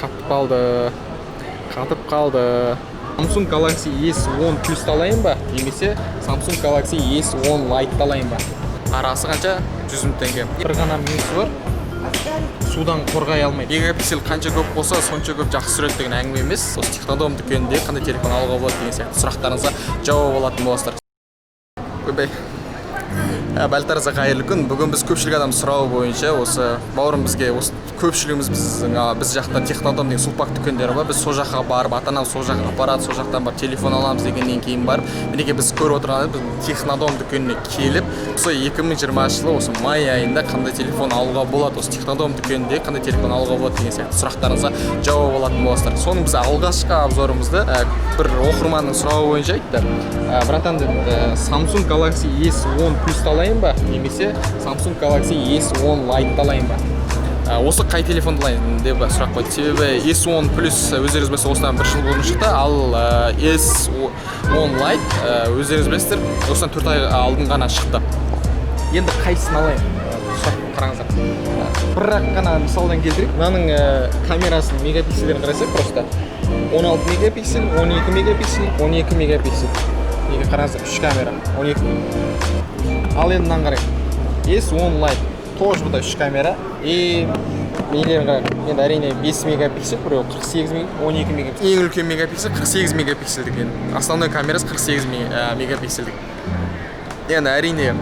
Қатып қалды. Қатып қалды. Samsung Galaxy S10 Plus алайын ба? Немесе Samsung Galaxy S10 Lite алайын ба? Арасы қанша? 100 мың теңге. Бір ғана минусы бар. Судан қорғай алмайды. Мегапиксель қанша көп болса, сонша көп жақсы сурет деген әңгіме емес. Осы Технодом дүкенінде қандай телефон алуға болады деген сияқты сұрақтарыңызға жауап алатын боласыздар. Ойбай. Бәлтарызға қайырлы күн. Бүгін біз көпшілік адам сұрауы бойынша осы бауырым бізге осы көпшілігіміз біздің біз жақта Технодом деген сулпак дүкендері бар. Біз сол жаққа барып, ата-анам сол жаққа апарады, сол жақтан барып телефон аламыз дегеннен кейін барып, мінекей біз көріп отырған біз Технодом дүкеніне келіп, осы 2020 жылы осы май айында қандай телефон алуға болады, осы Технодом дүкенінде қандай телефон алуға болады деген сияқты сұрақтарыңызға жауап алатын боласыздар. Соның біз алғашқы обзорымызды бір оқырманның сұрауы бойынша айтты. Братан деді, Samsung Galaxy S10 Plus алайын ба, немесе Samsung Galaxy S10 Lite алайын ба? Осы қай телефонды алайын деп сұрақ қойды. Себебі S10 Plus өздеріңіз білесіз, осыдан бір жыл бұрын шықты, ал S10 Lite өздеріңіз білесіздер, осыдан 4 ай алдын ғана шықты. Енді қайсысын алайын? Сұрақ қараңыздар. Бірақ қана мысалдан келтірейік. Мынаның камерасының мегапиксельдерін қарасақ, просто 16 мегапиксель, 12 мегапиксель, 12 мегапиксель. Неге қараңыздар, 3 камера, 12. Ал енді мынаны қарайық. S10 Lite тоже бұда 3 камера. И нелерін қарайық. Енді әрине 5 мегапиксель, біреу 48 мега, 12 мегапиксель. Ең үлкен мегапиксель 48 мегапиксельдік енді. Основной камерасы 48 мегапиксельдік. Енді әрине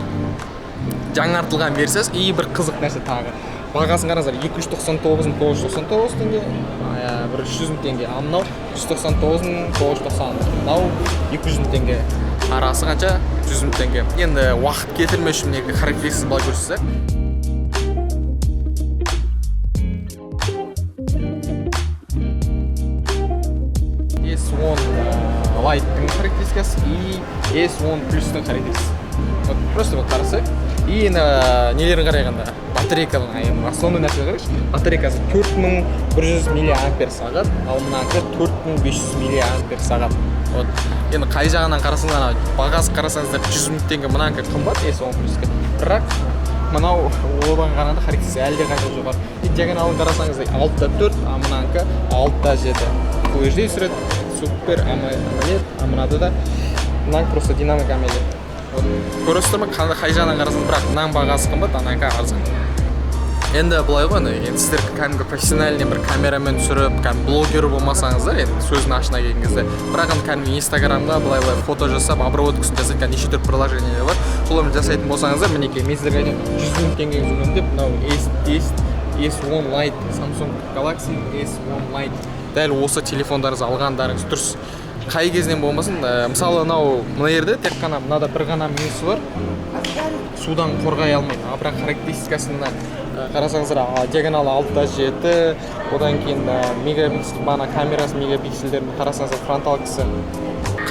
жаңартылған версиясы. И бір қызық нәрсе тағы. Бағасын қараңыздар, 299 999 теңге, бір 300 мың теңге. Ал мынау 199 990, мынау 200 мың теңге. Арасы қанша? 100 мың теңге. Енді уақыт кетірмес үшін неге характеристикасын былай көрсетсек. S10 Lite-тың характеристикасы и S10 Plus-тың характеристикасы. Вот просто вот қарасақ. И нелерін қарайғанда, батарейканың основной нәрсе қарайықшы. Батарейкасы 4100 миллиампер сағат, ал мынанікі 4500 миллиампер сағат. Вот. Енді қай жағынан қарасаңыз, ана бағасы қарасаңыздар 100 мың теңге мынанікі қымбат S10 Plus-ке. Бірақ мынау одан қарағанда характеристикасы әлдеқайда жоғары. И диагоналын қарасаңыз 6.4, а мынанікі 6.7. Full HD түсіреді, супер AMOLED, а мынада да мынанікі просто динамик AMOLED. Вот. Көресіздер ме, қай жағынан қарасаңыз, бірақ мынаның бағасы қымбат, ананікі арзан. Енді былай ғой, енді сіздер кәдімгі профессиональный бір камерамен түсіріп, кәдімгі блогер болмасаңыздар, енді сөздің ашына келген кезде, бірақ енді кәдімгі Инстаграмға былай-былай фото жасап, обработкасын жасайтын кәдімгі неше түрлі приложениелер бар, солармен жасайтын болсаңыздар, мінекей мен сіздерге айтайын, 100 мың теңгеңізді үнемдеп, мынау S10, S10 Lite, Samsung Galaxy S10 Lite, дәл осы телефондарыңызды алғандарыңыз дұрыс. Қай кезінен болмасын, мысалы мынау мына жерде тек қана мынада бір ғана минусы бар, судан қорғай алмайды. А бірақ характеристикасына қарасаңыздар, диагоналы 6.7, одан кейін мегапиксель, бағана камерасы мегапиксельдерін қарасаңыздар, фронталкасы.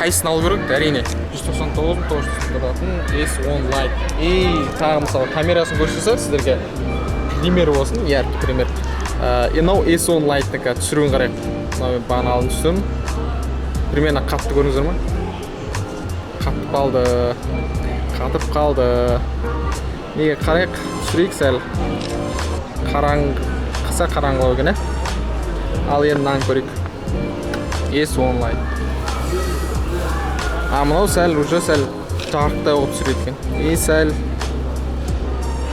Қайсысын алу керек? Әрине 199 990 тұратын S10 Lite. И тағы мысалы камерасын көрсетсек сіздерге пример болсын, яркий пример. Мынау S10 Lite-нікі түсіруін қарайық. Мынау бағана алдын түсірдім. Примерно қатты көрдіңіздер ма? Қатып қалды. Қатып қалды. Неге қарайық, түсірейік сәл. Қараңғы, қараңғылау екен, ә? Ал енді мынаны көрейік. S10 Lite. А мынау сәл уже сәл жарықтай қылып түсіреді екен. И сәл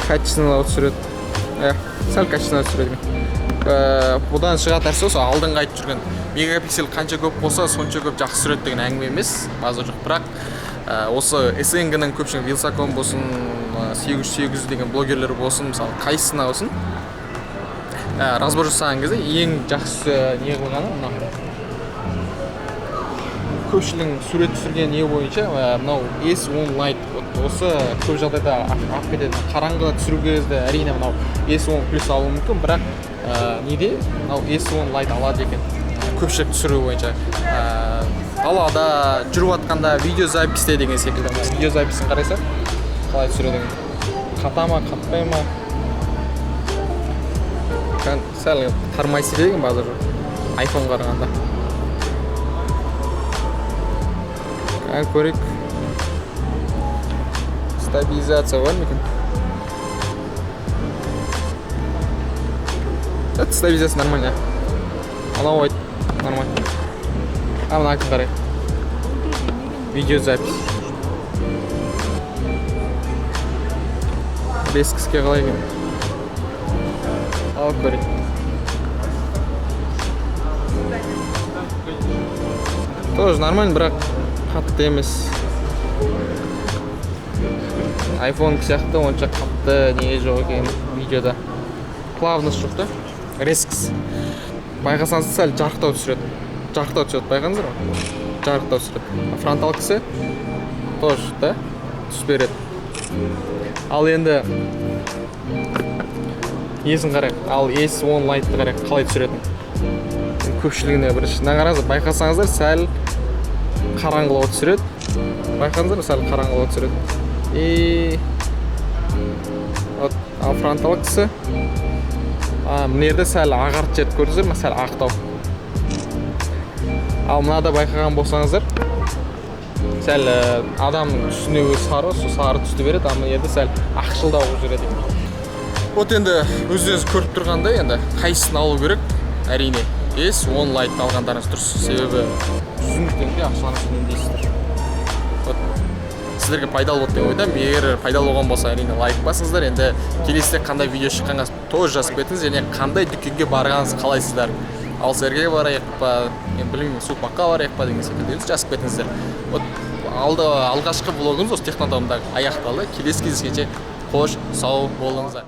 качественный түсіреді. Сәл качественный түсіреді екен. Бұдан шығатын нәрсе осы алдыңғы айтып жүрген мегапиксель қанша көп болса, сонша көп жақсы сурет деген әңгіме емес, базар жоқ. Бірақ осы СНГ-ның көпшілігі Вилсаком болсын, 800 деген блогерлер болсын, мысалы қайсысына болсын, разбор жасаған кезде ең жақсы не қылғаны мына көпшілігінің сурет түсірген не бойынша, мынау S10 Lite. Вот осы көп жағдайда алып кетеді. Қараңғыда түсіру кезде әрине мынау S10 Plus алуы мүмкін, бірақ неде мынау S10 Lite алады екен көпшілік түсіру бойынша. Далада жүріп жатқанда видеозаписьте деген секілді. Мына видеозаписін қарайсақ, қалай түсіреді екен, қата ма, қатпай ма? Сәл тормозит екен базар жоқ айфон қарағанда. Кәне көрейік, стабилизация бар ма екен? Это стабилизация нормально. Анау айт, нормально. А мынакін қарайық. Видеозапись. Резкіске қалай екен? Алып көрейік. Тоже нормально, бірақ қатты емес. iPhone сияқты онша қатты не жоқ екен видеода. Плавность жоқ та. Резкіс. Байқасаңыз, сәл жарықтау түсіреді. Жарықтау түсіреді, байқадыңыздар ма? Жарықтау түсіреді. А фронталкасы тоже да түс береді. Ал енді несін қарайық. Ал S10 Lite-ты қарайық, қалай түсіретін. Көпшілігіне бірінші мына қараңыздар, байқасаңыздар, сәл қараңғылау түсіреді. Байқадыңыздар ма, сәл қараңғылау түсіреді. И вот, ал фронталкасы, мына жерде сәл ағарт жерді көрдіңіздер ме, сәл ақтау. Ал мынада байқаған болсаңыздар, сәл адамның түсіне өзі сары, сол сары түсті береді, ал мына жерде сәл ақшылдау қылып жібереді екен. Вот енді өздеріңіз көріп тұрғандай, енді қайсысын алу керек? Әрине, S10 Lite алғандарыңыз дұрыс, себебі 100 000 теңге ақшаларыңызды үнемдейсіздер. Вот сіздерге пайдалы болды деген ойдамын. Егер пайдалы болған болса, әрине, лайк басыңыздар. Енді келесіде қандай видео шыққанға тоже жазып кетіңіз және қандай дүкенге барғаныңызды қалайсыздар. Алсерге барайық па, мен білмеймін, сулпаққа барайық па деген секілді жазып кетіңіздер. Вот алды алғашқы влогымыз осы Технодомда аяқталды. Келесі кездескенше қош сау болыңыздар.